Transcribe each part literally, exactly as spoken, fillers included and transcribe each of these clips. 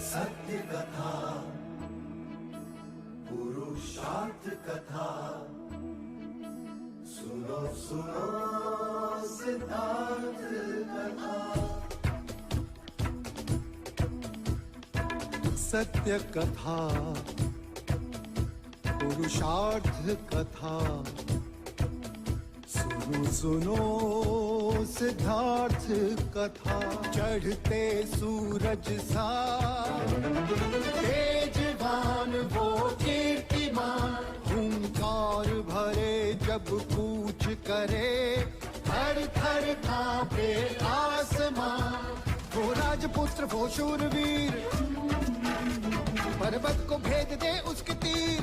सत्य कथा, पुरुषार्थ कथा, सुनो सुनो सिद्धार्थ कथा। सत्य कथा, पुरुषार्थ कथा, सुनो सुनो सिद्धार्थ कथा। चढ़ते सूरज सा तेजवान वो कीर्तिमान, हुंकार भरे जब कूच करे, थर थर कांपे आसमां। वो राजपुत्र वो शूरवीर, पर्वत को भेद दे उसके तीर।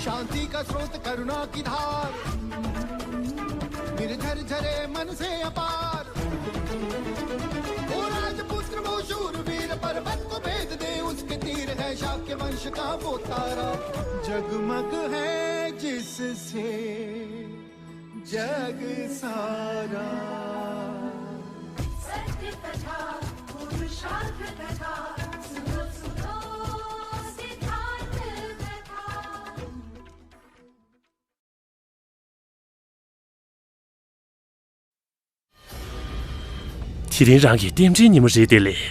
शांति का स्रोत करुणा की धार, निर्झर झरे मन से अपार। वो राजपुत्र वो शूरवीर, पर्वत को भेद दे उसके तीर। है शाक्य वंश का वो तारा, जगमग है जिससे जग सारा। सत्य कथा, पुरुषार्थ कथा, सुनो सुनो सिद्धार्थ कथा। དེ་རིང་རང་གི་རྟེན་འབྲེལ་ཉིན་མོ་རེད་དེ་ལས།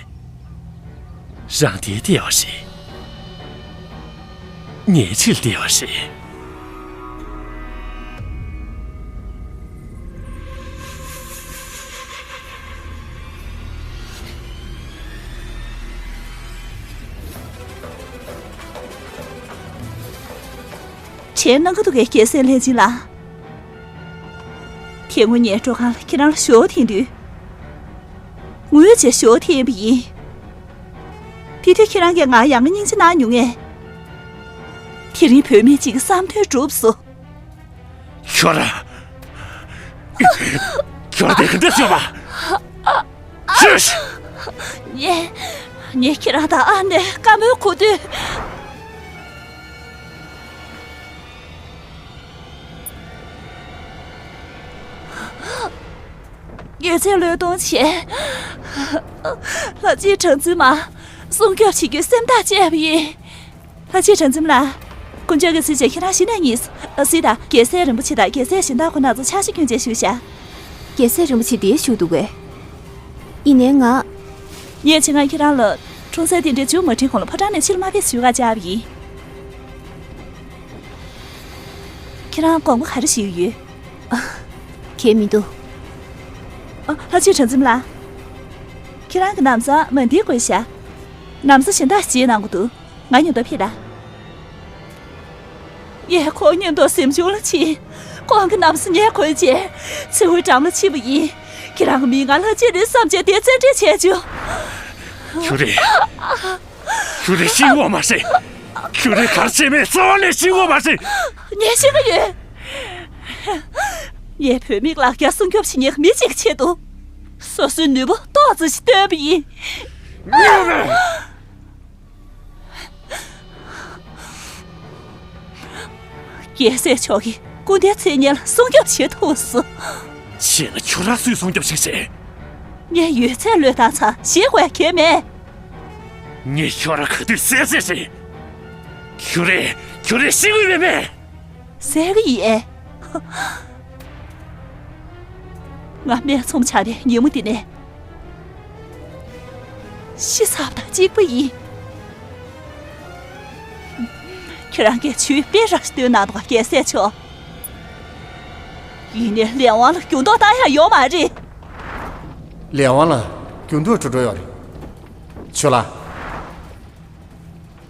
རང་དེར་བལྟས་པ་རེད། ངའི་ཕྱིར་བལྟས་པ་རེད། དྲན་གནང་གི་འདུག་གས། རྒྱལ་སྲས་ལྷས་སྦྱིན་ལགས། དེ་སྔོན་ངས་སྤྲོ་ཁང་ལ་ཁྱེད་རང་ལ་ཞོ་འཐེན་དུས། ངུས་བྱས་ཞོ་འཐེན་པ་ཡིན། དེ་དུས་ཁྱེད་རང་གིས་ང་ཡང་སྙིང་རྗེ་གནང་མྱོང་ངས། དེ་རིང་བུད་མེད་ཅིག་གི་བསམ་དོན་འགྲུབ་སོང་། ཁྱོད་ར། ཁྱོད་དེ་ག་འདྲ་ཤོད་པ། ཤུ་ཤུ། ངས། ངས་ཁྱེད་རང་དང་ཨ་ནེ་བཀའ་མོལ་གོ་དུས། ཡོད་ཚད་བློས་གཏོང་བྱས། ལྷ་རྗེ་གྲགས་འཛིན་མ་སྲུང་སྐྱོབ་བྱེད་རྒྱུའི་སེམས་ཐག་བཅད་པ་ཡིན། ལྷ་རྗེ་གྲགས་འཛིན་ལགས། དཀོན་མཆོག་གི་སྲས་ཆེ་ཁྱེད་རང་གཞི་ནས་གཉིས། ཨ་སྲིད་དང་རྒྱལ་སྲས་རིན་པོ་ཆེ་དང་རྒྱལ་སྲས་གཞན་དག་ཁོ་ན་ཚོ་ཕྱག་ཞུ་སྐྱོན་བྱས་བཞུགས་ཤག་རྒྱལ་སྲས་རིན་པོ་ཆེ་འདིར་བཞུགས་འདུག་གས། ཡིན་ནའི་ང་། ངས་ཆེད་མངགས་ཁྱེད་རང་ལ་འཁྲུངས་སའི་རྟེན་འབྲེལ་མཇུག་མ་སྒྲིལ་གོང་ལ་ཕོ་བྲང་ནས་ཕྱིར་མ་ཕེབས་ཞུ་ག་བཅར་བ་ཡིན། ཁྱེད་རང་དགོངས་པ་ག་རེ་ཞུ་ཡི་ཡོད། ཨ། གང་ཡང་མི་འདུག་ཨ། ལྷ་རྗེ་གྲགས་འཛིན་ལགས། ཁྱེད་རང་གི་ལམ་སང་མ་འདི་དགོས་ཤག་ལམ་སང་གཞན་དག་ཅིག་གནང་དགོས་འདུག་ང་མཉམ་དུ་ཕེབས་དང་། ངས་ཁོང་མཉམ་དུ་གཟིམ་ཆུང་ལ་ཕྱིན། ཁོང་གི་ལམ་སང་ངས་གོན་བྱས། མཚེའུ་འགྲམ་ལ་ཕྱིན་པ་ཡིན། ཁྱེད་རང་གི་མིང་ང་ལྷ་རྗེ་རེད་བསམ་བྱས་དེ་བཙན་ཁྲིད་བྱས་བྱུང་། ཁྱོད་རེད། ཁྱོད་རེད་ཤི་འོ་མ་ཟེར། ཁྱོད་རེད་གར་བྱེད་མེད་གཙོ་བོ་ནས་ཤི་འོ་མ་ཟེར། ངས་ཤི་གི་ཡོད། ངས་བུད་མེད་ལག་ཆ་སྲུང་སྐྱོབ་བྱེད་མཁན་མི་གཅིག་གི་ཆེད་དུ། སོ་སོའི་ནུས་པ་ཏོག་ཙམ་ཞིག་བཏོན་པ་ཡིན། རྒྱལ་སྲས་མཆོག་གི་སྐུ་ཟླའི་མཚན་སྙན་ལ་སྲུང་སྐྱོབ་བྱེད་ཐུབ་སོང་། བྱས་ན་ཁྱོད་རང་སུས་སྲུང་སྐྱོབ་ཞིག་བྱེད། ངས་ཡོད་ཚད་བློས་བཏང་ཚར། ཞེད་དགོས་ཡ་གང་ཡང་མེད། ངས་ཁྱོད་རང་ག་དུས་བསད་བསད་བྱེད། ཁྱོད་རེད། ཁྱོད་རེད་ཤི་འོས་མེད་མེད། ཟེར་གི་ཡིན། ང་སྨད་འཚོང་བྱ་བའི་ཉིན་མོ་འདི་ནས་ཤི་ཚར་བ་དང་གཅིག་པ་ཡིན། ཁྱེད་རང་གིས་ཇུས་དཔེ་ར་ཞིག་བཏོན་གནང་འདུག་ག་རྒྱལ་སྲས་མཆོག་ཡིན་ནའི་ལས་དབང་ལ་འགྱུར་ལྡོག་བཏང་ཡ་ཡོད་མ་རེད། ལས་དབང་ལ་འགྱུར་ལྡོག་འགྲོ་འགྲོ་ཡོད་རེད། ཆོས་ལ།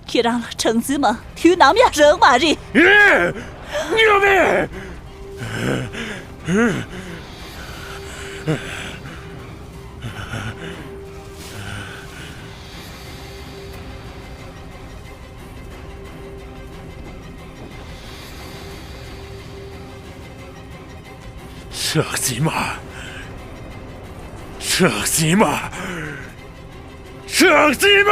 ཁྱེད་རང་ལ་གྲངས་འཛིན་མ་དུས་ནམ་ཡང་རག་མ་རེད། ངོ་མས། གྲགས་འཛིན་མ། གྲགས་འཛིན་མ། གྲགས་འཛིན་མ།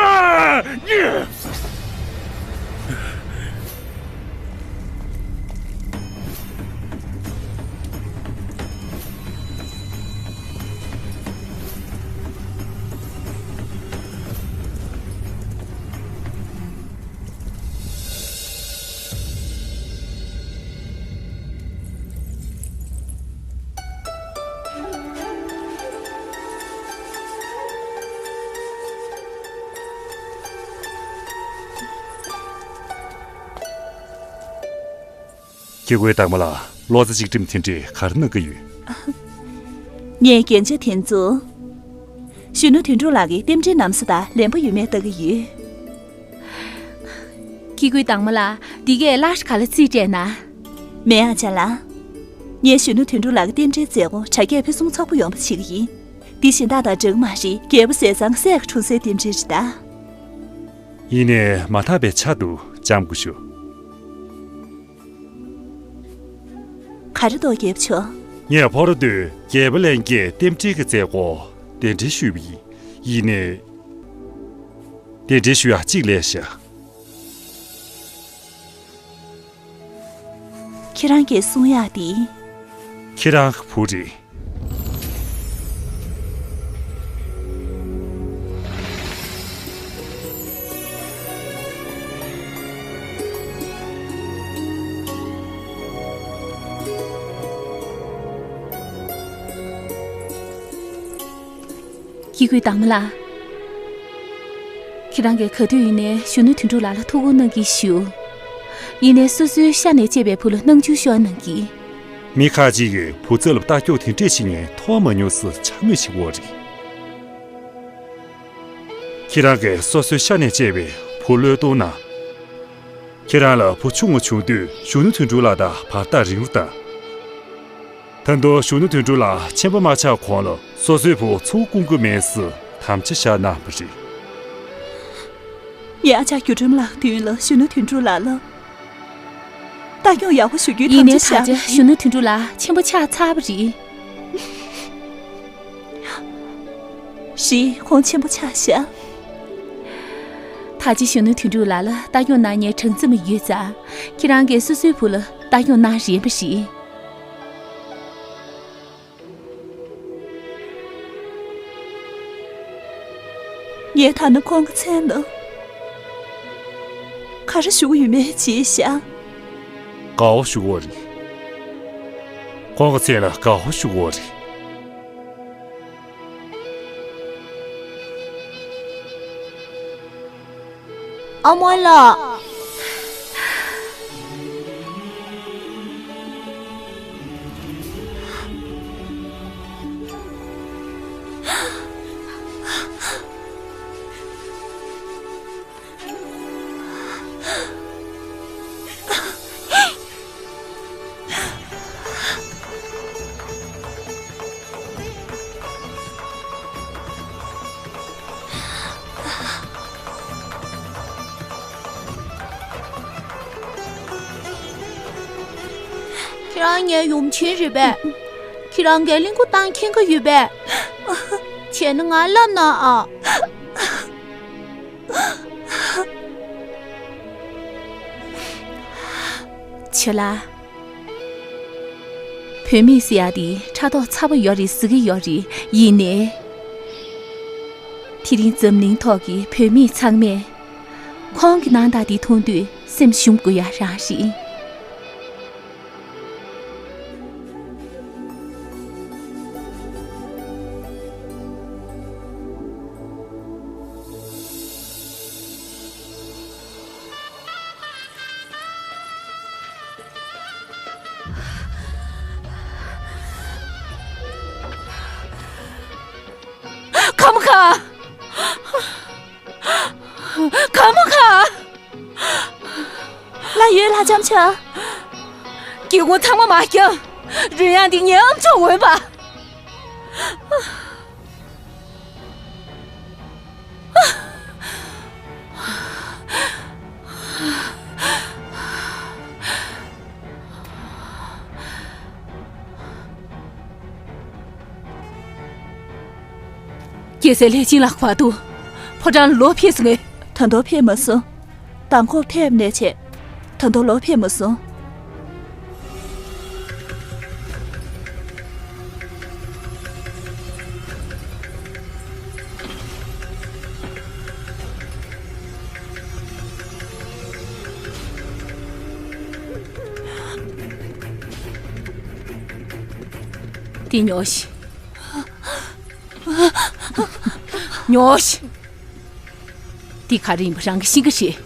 སྐྱེ་དགུའི་དྭངས་མ་ལགས། ལོ་ཙཱ་གཅིག་སྒྲིམ་དེ་འདྲས་ག་རེ་གནང་གི་ཡོད། ངས་རྒྱན་ཆ་དེ་ཚོ་གཞོན་ནུ་དོན་གྲུབ་ལགས་ཀྱི་རྟེན་འབྲེལ་གནམ་ས་དང་ལེན་པ་ཡོད་མེད་ལྟ་གི་ཡོད། སྐྱེ་དགུའི་དྭངས་མ་ལགས། འདི་གས་སླར་ག་ལ་རྩིས་སྤྲད་ན། མེད་ཨ་ཅག་ལགས། ངས་གཞོན་ནུ་དོན་གྲུབ་ལགས་ཀྱི་རྟེན་འབྲེལ་མཛད་སྒོ་དྲ་རྒྱས་ཕུན་སུམ་ཚོགས་པོ་ཡོང་བ་བྱེད་ཀྱི་ཡིན། འདི་གཞན་དག་དང་འདྲ་གི་མ་རེད། རྒྱལ་པོ་ཟས་གཙང་སྲས་ཀྱི་འཁྲུངས་སའི་རྟེན་འབྲེལ་རེད་ད། ཡིན་ནའི་མ་དག་པའི་ཆ་འདུག། ལྕམ་སྐུ་ཞབས། ག་རེ་འདུག་རྒྱལ་པོ་མཆོག། ངས་ཕོ་རོ་ཏོས་རྒྱལ་པོ་ལྷན་རྒྱས་རྟེན་འབྲེལ་གྱི་མཛད་སྒོ་གདན་འདྲེན་ཞུས་པ་ཡིན། ཡིན་ནའི། གདན་འདྲེན་ཞུ་ཡག་གཅིག་ལས་བཞག། ཁྱེད་རང་གིས་གསུང་ཡག་འདི། ཁྱེད་རང་གི་བུ་རེད། སྐྱེ་དགུའི་དྭངས་མ་ལགས། ཁྱེད་རང་གིས་ག་དུས་ཡིན་ནའི་གཞོན་ནུ་དོན་གྲུབ་ལགས་ལ་ཐུགས་ཁུར་གནང་གི་ཞུ། ཡིན་ནའི་སོ་སོའི་ཤ་ནས་སྐྱེས་པའི་བུ་ལ་སྣང་ཆུང་ཤོར་གནང་གི། མི་ཁ་ཅིག་གིས་བུ་ཚ་ལ་ལྟ་སྐྱོང་དེ་འདྲས་བྱེད་མཁན་མཐོང་མ་མྱོང་ཟེར་འཕྱ་སྨོད་བྱེད་ཀྱི་ཡོད་རེད། ཁྱེད་རང་གིས་སོ་སོའི་ཤ་ནས་སྐྱེས་པའི་བུ་བློས་གཏོང་ན། ཁྱེད་རང་ལ་བུ་ཆུང་ངུ་བྱུང་དུས་གཞོན་ནུ་དོན་གྲུབ་ལགས་དང་བར་ཐག་རིང་རུ་བཏང་། ད་དུང་གཞོན་ནུ་དོན་གྲུབ་ལགས་ཆེན་པོ་མ་ཆགས་གོང་ལ་སོ་སོའི་བུ་ཚུར་བསྐོང་གི་མེད་ཟེར་དམ་བཅའ་བཞག་གནང་བ་རེད། ངས་ཨ་ཅག་སྒྱུ་འཕྲུལ་ལགས་མདུན་ལ་གཞོན་ནུ་དོན་གྲུབ་ལགས་ལ་ལྟ་སྐྱོང་ཡག་པོ་ཞུ་རྒྱུའི་ཡིན་ནའི་དམ་བཅའ་ད་ཆ་བཞག་གཞོན་ནུ་དོན་གྲུབ་ལགས་ཆེན་པོ་ཆགས་ཚར་བ་རེད། རེད། ཁོང་ཆེན་པོ་ཆགས་ཤག། ད་ཅི་གཞོན་ནུ་དོན་གྲུབ་ལགས་ལ་ལྟ་སྐྱོང་གནང་མཁན་གྲངས་རྩིས་མ་ཡོད་ཙང་། ཁྱེད་རང་གིས་སོ་སོའི་བུ་ལ་ལྟ་སྐྱོང་གནང་རན་པ་རེད། ངས་ཐ་ན་ཁོང་གི་མཚན་ལ་ག་རེ་ཞུ་གི་ཡོད་མེད་བརྗེད་ཤག། དགའ་བོ་ཞུ་གི་ཡོད་རེད། ཁོང་གི་མཚན་ལ་དགའ་བོ་ཞུ་གི་ཡོད་རེད། ཨ་མ་ལགས། ཁྱེད་རང་ངའི་ཡུམ་ཆེན་རེད་པས། ཁྱེད་རང་གིས་གླིང་སྐུ་བཏང་མཁྱེན་གྱི་ཡོད་པས། བྱས་ན་ང་ལབ་གནང་ཨ། ཆོས་ལགས། བུད་མེད་ཟེར་ཡག་དེ་ཕྲག་དོག་ཚ་པོ་ཡོད་རེད་ཟེར་གྱི་ཡོད་རེད། ཡིན་ནའི། དེ་རིང་འཛམ་གླིང་ཐོག་གི་བུད་མེད་ཚང་མས་ཁོང་གི་སྣང་དག་དེ་མཐོང་དུས་སེམས་ཞུམ་དགོས་ཡག་རང་རེད། ཁ་མོ་ཁ། ཁ་མོ་ཁ། ལ་ཡོད་ལ་ལྕམ་ཆ། སྐྱེ་དགུ་ཚང་མ་མ་སྐྱོ། རོལ་དབྱངས་འདི་ཉན་ཨམ་ཅོག་འོས་པ། རྒྱལ་སྲས་ལྷས་བྱིན་ལགས་བར་དུ་ཕོ་བྲང་ལོག་ཕེབས་སོང་ངས། ད་དུང་ཕེབས་མ་སོང་། མདང་དགོང་ཕེབས་ནས་བྱས། ད་དུང་ལོག་ཕེབས་མ་སོང་། འདི་ཉོ་ཤིག། ཉོ་ཤིག། འདི་ག་རེ་ཡིན་པ་རང་གིས་ཤེས་ཀྱི་རེད།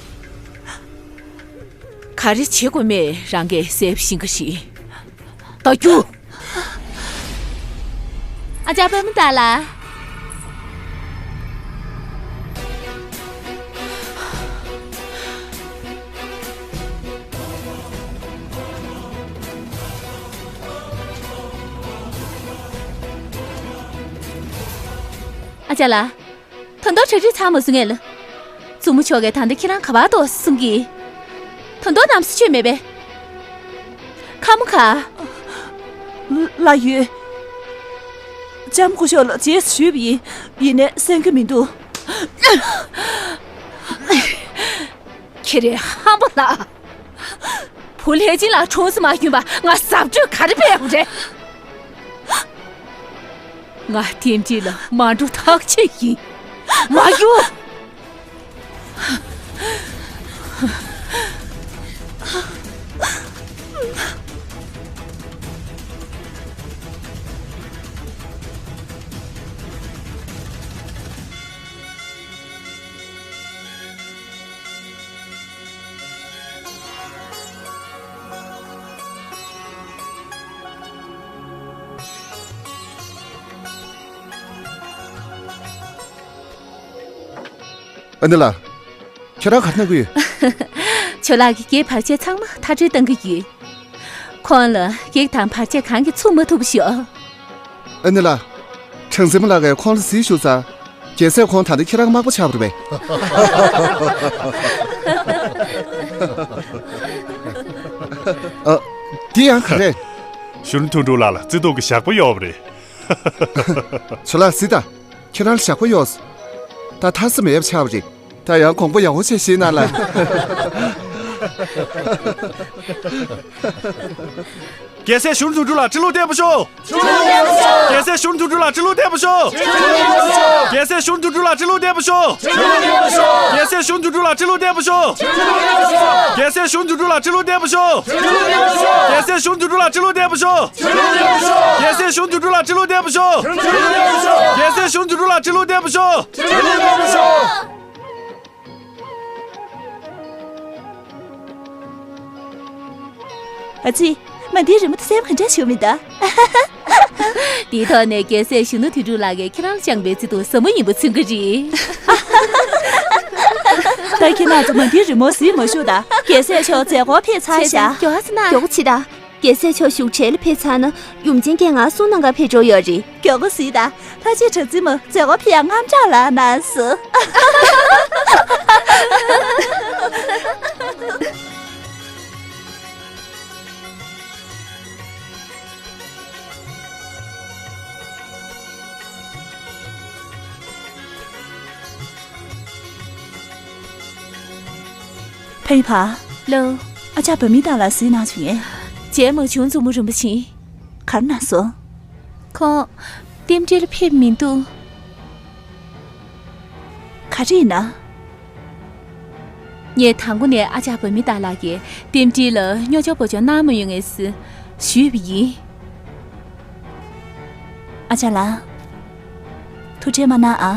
ཁ་ ག་རེ་བྱེད་དགོས་མེད་རང་གིས་གསལ་པོ་ཤེས་ཀྱི་རེད། ད་རྒྱུགས། ཨ་ཅག་པདྨ་དར་ལ། ཨ་ཅག་ལགས། ད་དུང་གྲ་སྒྲིག་ཚར་མ་སོང་ངས་ལ། བཙུན་མོ་མཆོག་གིས་ད་ལྟ་ཁྱེད་རང་ག་པར་འདུག་གསུང་གི། ད་དུང་ནམ་སེ་ཆོས་མེད་པས། ཁ་མོ་ག་ལ་ཡོད། ལྕམ་སྐུ་ཞབས་ལ་རྗེས་སུ་ཞུས་པ་ཡིན། ཡིན་ནའི་གསན་གྱི་མི་འདུག་ཁྱེད་རང་ཧམ་པ་ལ། བུ་ལྷས་སྦྱིན་ལགས་གྲོངས་སུ་མ་ཐོན་པར་ང་གཟབ་སྤྲོས་ག་རེ་སྤེལ་དགོས་རེད། ང་རྟེན་འབྲེལ་ལ་མ་འགྲོ་ཐག་ཆོད་ཡིན། མ་རྒྱུགས། ཨ་ནེ་ལགས། ཁྱེད་རང་ག་རེ་གནང་གི་ཡོད། ཇོ་ལགས་ཀྱིས་བར་ཆད་ཚང་མ་མཐར་སྐྲོད་གཏང་གི་ཡོད། ཁོང་ལ་བགེགས་དང་བར་ཆད་གང་གིས་ཚུགས་མ་ཐུབ་པ་ཞིག་ཨ་ནེ་ལགས། གྲངས་འཛིན་མ་ལགས་ཀྱིས་ཁོང་ལ་གཟིགས་ཞུས་ཙང་། རྒྱལ་སྲས་ཁོང་ད་ལྟ་ཁྱེད་རང་དམག་པ་ཆགས་པ་རེད་པས། ཨ། འདི་ཡང་ག་རེ། གཞོན་ནུ་དོན་གྲུབ་ལགས་ལ་བརྩེ་དུང་གི་ཞགས་པ་གཡོགས་པ་རེད། ཇོ་ལགས་གཟིགས་དང་། ཁྱེད་རང་ལ་ཞགས་པ་གཡོགས་སོང་། ད་ཐར་ས་མེད་པ་ཆགས་པ་རེད། ད་ཡང་དགོངས་པ་ཡག་པོ་བྱས་བཞེས་གནང་ལ། རྒྱལ་སྲས་གཞོན་ནུ་དོན་གྲུབ་ལ་ཁྲི་ལོ་བརྟན་པར་ཤོག་རྒྱལ་སྲས་གཞོན་ནུ་དོན་གྲུབ་ལ་ཁྲི་ལོ་བརྟན་པར་ཤོག་རྒྱལ་སྲས་གཞོན་ནུ་དོན་གྲུབ་ལ་ཁྲི་ལོ་བརྟན་པར་ཤོག་རྒྱལ་སྲས་གཞོན་ནུ་དོན་གྲུབ་ལ་ཁྲི་ལོ་བརྟན་པར་ཤོག་རྒྱལ་སྲས་གཞོན་ནུ་དོན་གྲུབ་ལ་ཁྲི་ལོ་བརྟན་པར་ཤོག་རྒྱལ་སྲས་གཞོན་ནུ་དོན་གྲུབ་ལ་ཁྲི་ལོ་བརྟན་པར་ཤོག་རྒྱལ་སྲས་གཞོན་ནུ་དོན་གྲུབ་ལ་ཁྲི་ལོ་བརྟན་པར་ཤོག་རྒྱལ་སྲས་གཞོན་ནུ་དོན་གྲུབ་ལ་ཁྲི་ལོ་བརྟན་པར་ཤོག་ཨ་ཙི། མ་འདིའི་རི་མོ་དེ་སེམས་ག་འདྲ་བྱུང་མི་འདུག་དེའི་ཐོག་ནས་རྒྱལ་སྲས་གཞོན་ནུ་དོན་གྲུབ་ལགས་ཀྱིས་ཁྱེད་རང་ལ་བཅངས་པའི་བརྩེ་དུང་ཟབ་མོ་ཡིན་པ་མཚོན་གྱི་རེད། ད་ཁྱེད་རྣམ་ཚོ་མ་འདིའི་རི་མོ་གཟིགས་མ་བཞུགས་དང་། རྒྱལ་སྲས་མཆོག་མཛད་སྒོར་ཕེབས་ཚར་བྱས་ཙང་། མགྱོགས་པོ་བྱེད་དང་། རྒྱལ་སྲས་མཆོག་བཞུགས་གྲལ་ལ་ཕེབས་ཚར་ན་ཡུམ་ཆེན་གྱིས་ང་གསུང་གནང་གར་ཕེབས་འགྲོ་ཡོད་རེད། མགྱོགས་པོ་གཟིགས་དང་། ལྷ་རྗེ་གྲགས་འཛིན་མ་མཛད་སྒོར་ཕེབས་ཡག་དངངས་སྐྲག་ལངས་གནང་སོང་། ཕ་ཡུལ་བ། ལགས། ཨ་ཅག་བ་མི་དང་ལ་གཟིགས་གནང་བྱུང་ངས། མཇལ་མ་བྱུང་། བཙུན་མོ་རིན་པོ་ཆེ། ག་རེ་གནང་སོང་། ཁོང་རྟེན་འབྲེལ་ལ་ཕེབས་མི་འདུག་ག་རེ་ཡིན་ན། ངས་དང་པོ་ནས་ཨ་ཅག་བ་མི་དང་ལགས་ཀྱིས་རྟེན་འབྲེལ་ལ་རྙོག་དྲ་བེད་སྤྱོད་གནང་མ་ཡོང་ངེས་ཞུས་པ་ཡིན། ཨ་ཅག་ལགས། ཐུགས་ཁྲལ་མ་གནང་ཨ།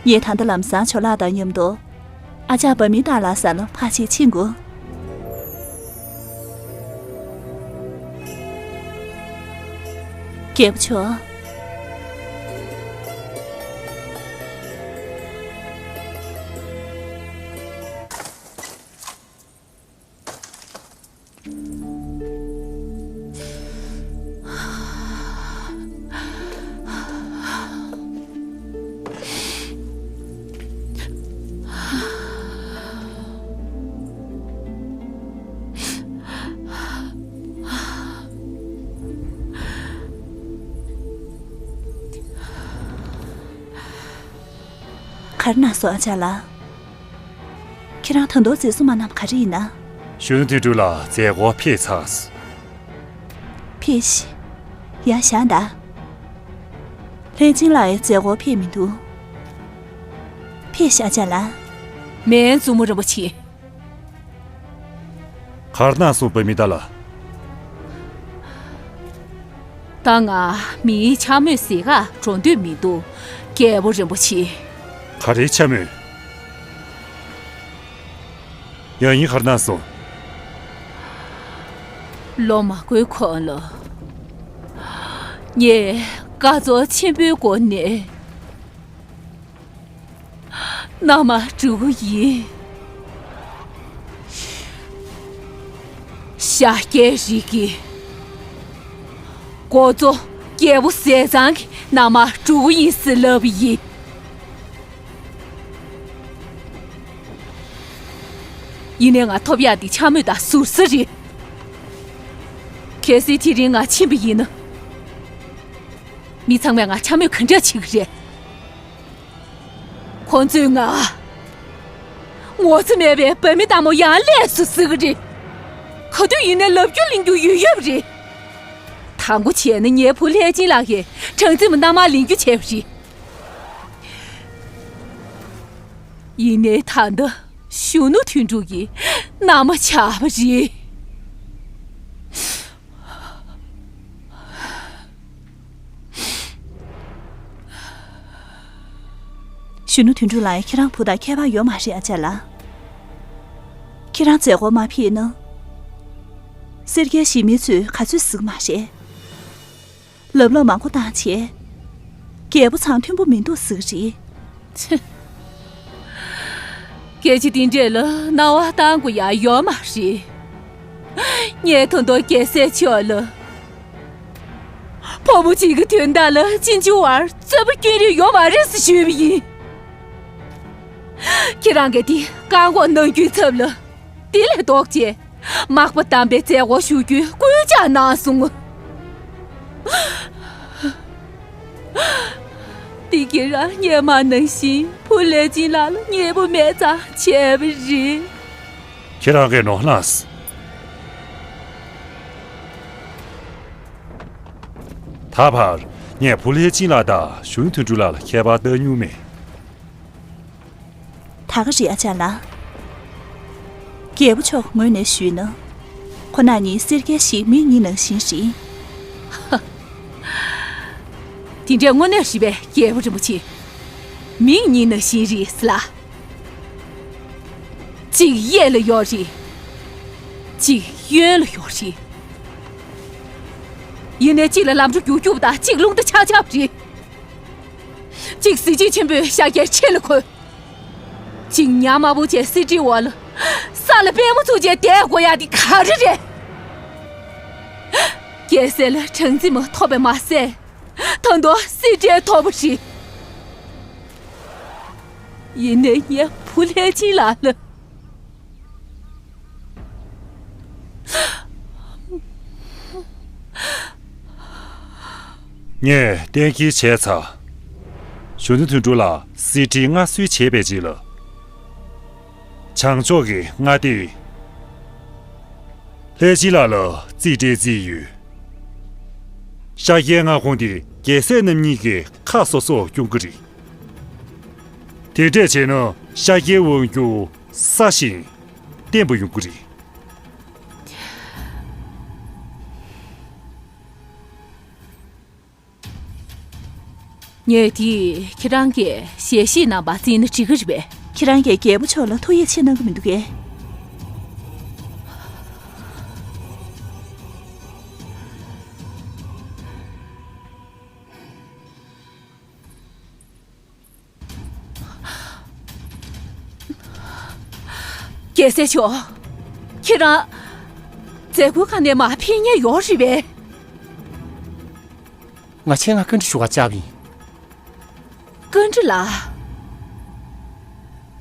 ངས་ད་ལྟ་ལམ་སང་ཇོ་ལགས་དང་མཉམ་དུ། ཨ་ཅག་བ་མི་དང་ལགས་ས་ལ་ཕར་ཕྱིན་ཕྱིན་དགོས། རྒྱལ་པོ་མཆོག་ག་རེ་གནང་སོང་ཨ་ཅག་ལགས། ཁྱེད་རང་ད་དུང་བརྩི་སྲུང་མ་གནང་བ་ག་རེ་ཡིན་ན། གཞོན་ནུ་དོན་གྲུབ་ལགས་མཛད་སྒོར་ཕེབས་ཚར་སོང་། ཕེབས་ཤིག་ཡར་བཞེངས་དང་། ལྷས་སྦྱིན་ལགས་ཡང་མཛད་སྒོར་ཕེབས་མི་འདུག་ཕེབས་ཤིག་ཨ་ཅག་ལགས། མེད། བཙུན་མོ་རིན་པོ་ཆེ། ག་རེ་གནང་སོང་བ་མི་དང་ལགས། ད་ང་མིའི་འཕྱ་སྨོད་ཟེར་གར་འགྲོ་འདོད་མི་འདུག་རྒྱལ་པོ་རིན་པོ་ཆེ། ག་རེའི་འཕྱ་སྨོད། ཡང་ཡིན་ག་རེ་གནང་སོང་། ལོ་མང་པོའི་གོང་ལ། ངས་དཀའ་ཚེགས་ཆེན་པོའི་སྒོ་ནས་མནའ་མ་བསྒྲུབས་ཡིན། ཤཱཀྱའི་རིགས་ཀྱི་འགོ་གཙོ་རྒྱལ་པོ་ཟས་གཙང་གི་མནའ་མ་བསྒྲུབས་ཡིན་ཟེར་ལབ་ཡིན། ཡིན་ནའི་ང་ཐོབ་ཡག་འདི་འཕྱ་སྨོད་དང་ཟུར་ཟ་རེད། གལ་སྲིད་དེ་རིང་ང་ཕྱིན་པ་ཡིན་ན། མི་ཚང་མས་ང་འཕྱ་སྨོད་ག་འདྲ་བྱེད་ཀྱི་རེད། ཁོང་ཚོས་ང་ངོ་ཚ་མེད་པའི་བ་མི་རྟ་མོ་ཡང་ལས་སུ་ཟེར་གི་རེད། ག་དུས་ཡིན་ནའི་ལབ་རྒྱུ་གླེང་རྒྱུ་ཡོད་ཡོད་རེད། དང་པོ་བྱས་ན་ངའི་བུ་ལྷས་སྦྱིན་ལགས་ཀྱིས་གྲངས་འཛིན་མ་མནའ་མ་ལེན་རྒྱུ་བྱས་པ་རེད། ཡིན་ནའི་ད་ལྟ་གཞོན་ནུ་དོན་གྲུབ་ཀྱི་མནའ་མ་ཆགས་པ་རེད། གཞོན་ནུ་དོན་གྲུབ་ལགས། ཁྱེད་རང་བུ་དང་ཁྱད་པར་ཡོད་མ་རེད་ཨ་ཅག་ལགས། ཁྱེད་རང་མཛད་སྒོ་མ་ཕེབས་ན། སེར་སྐྱའི་གཞིས་མི་ཚོས་ག་ཚོད་ཟེར་གི་མ་རེད། ལབ་ལོག་མང་པོ་བཏང་བྱས། རྒྱལ་པོ་ཚང་མཐུན་པོ་མི་འདུག་ཟེར་གི་རེད། ཕྱི། སྐད་ཆ་འདི་འདྲས་ལ་སྣང་བ་བཏང་དགོས་ཡག་ཡོད་མ་རེད། ངས་ད་དུང་རྒྱལ་སྲས་མཆོག་ལ། ཕོ་མོ་གཅིག་གི་དོན་དག་ལ་གཅིན་སྦྱོར་བར་རྩོད་པ་སྐྱོན་རིན་ཡོད་མ་རེད་ཟེར་ཞུས་པ་ཡིན། ཁྱེད་རང་གིས་འདི་བཀག་འགོག་གནང་རྒྱུའི་ཚབ་ལ། དེ་ལས་ལྡོག་རྗེས་མག་པ་བསྡམས་པའི་མཛད་སྒོ་ཞུ་རྒྱུའི་སྐུལ་ལྕག་གནང་སོང་ངོ་། འདི་ཁྱེད་རང་སྔོན་མ་ནང་བཞིན་བུ་ལྷས་སྦྱིན་ལགས་ལ་མཉེས་པོ་མེད་ཙང་བྱས་པ་རེད། ཁྱེད་རང་གིས་ནོར་ལངས། ད་བར་ངས་བུ་ལྷས་སྦྱིན་ལགས་དང་གཞོན་ནུ་དོན་གྲུབ་ལགས་ལ་ཁྱད་པར་བལྟ་མྱོང་མེད། ད་ག་རེད་ཨ་ཅག་ལགས། རྒྱལ་པོ་མཆོག་གི་ངོས་ནས་ཞུས་ན། ཁོ་རྣམ་གཉིས་སེར་སྐྱའི་གཞིས་མི་གཉིས་ནང་བཞིན་རེད། དེ་འདྲས་དངོས་གནས་རེད་པས་རྒྱལ་པོ་རིན་པོ་ཆེ། མི་གཉིས་ནང་བཞིན་རེད་ཟེར་ལ། གཅིག་གཡས་ལ་ཡོད་རེད། གཅིག་གཡོན་ལ་ཡོད་རེད། ཡིན་ནའི་གཅིག་ལ་ལམ་འགྲོ་རྒྱུག་རྒྱུག་དང་གཅིག་རླུང་རྟ་ཆག་ཆག་རེད། གཅིག་གཟི་བརྗིད་ཆེན་པོས་ཤཱཀྱའི་ཆེ་ལ་འཁོད། གཅིག་ཉ་དམར་པོ་བྱས་གསེར་ཁྲིའི་འོག་ལ་ས་ལ་པད་མོ་བཙུགས་བྱས་བསྡད་དགོས་ཡག་འདི་ག་རེ་རེད། རྒྱལ་སྲས་ལ་གྲངས་འཛིན་མ་ཐོབ་པས་མ་ཟད། ད་དུང་གསེར་ཁྲིར་ཐོབ་པ་རེད། ཡིན་ནའི་ངའི་བུ་ལྷས་སྦྱིན་ལགས་ལ། ངས་གཏན་འཁེལ་བྱས་ཚར། གཞོན་ནུ་དོན་གྲུབ་ལགས་གསེར་ཁྲིར་མངའ་གསོལ་བྱས་པའི་རྗེས་ལ། བྱང་ཕྱོགས་ཀྱི་མངའ་སྡེ་ལྷས་སྦྱིན་ལགས་ལ་རྩིས་སྤྲད་རྩིས་ཡོད། ཤཱཀྱའི་མངའ་ཁོངས་དེ་རྒྱལ་སྲས་རྣམ་གཉིས་ཀྱི་ཁ་སོ་སོར་སྐྱོང་གི་རེད། དེ་འདྲས་བྱས་ན་ཤཱཀྱའི་དབང་སྒྱུར་སྲ་ཞིང་བརྟན་པོ་ཡོང་གི་རེད། ངས་དེ་ཁྱེད་རང་གིས་ཞལ་བཞེས་གནང་བ་བརྩིས་ན་འགྲིག་གི་རེད་པས། ཁྱེད་རང་གིས་རྒྱལ་པོ་མཆོག་ལ་ཐུགས་ཡིད་ཆེས་གནང་གི་མི་འདུག་གས། རྒྱལ་སྲས་མཆོག་ཁྱེད་རང་མཛད་སྒོའི་ཁ་ནས་མར་ཕེབས་མཁན་ཡོད་རེད་པས། ང་ཆེད་མངགས་བཀའ་འདྲི་ཞུ་བར་བཅར་བ་ཡིན། བཀའ་འདྲི་ལགས།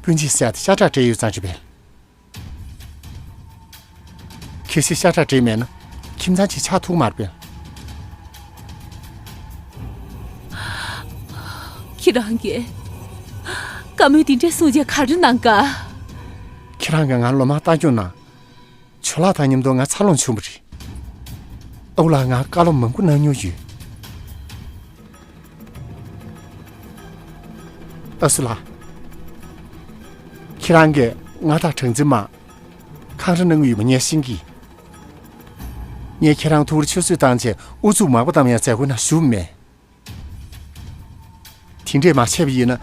སྤུན་མཆེད་ཟེར་ཡག་དེ་ཤ་ཁྲག་སྦྲེལ་ཡོད་ཙང་རེད་པས། གལ་སྲིད་ཤ་ཁྲག་སྦྲེལ་མེད་ན་ཁྱིམ་ཚང་གཅིག་ཆགས་ཐུབ་མ་རེད་པས། ཁྱེད་རང་གིས་བཀའ་མོལ་འདི་འདྲ་གསུངས་རྗེས་ག་རེ་གནང་ག་ཁྱེད་རང་གིས་ང་ལོ་མང་ལྟ་སྐྱོང་གནང་། ཇོ་ལགས་དང་མཉམ་དུ་ང་འཚར་ལོངས་བྱུང་བ་རེད། ཨ་ཁུ་ལགས་ང་བཀའ་སློབ་མང་པོ་གནང་མྱོང་ཡོད། ཨ་སུ་ལགས། ཁྱེད་རང་གིས་ང་དང་གྲངས་འཛིན་མ་འཁང་ར་གནང་གི་ཡོད་པ་ངས་ཤེས་ཀྱི། ངས་ཁྱེད་རང་ཐུགས་རེ་ཆུད་ཟོས་བཏང་བྱས་ཨུ་ཚུགས་མང་པོ་བཏང་ཡང་མཛད་སྒོའི་ནང་ཞུགས་མེད། དེ་འདྲས་མ་བྱས་པ་ཡིན་ན།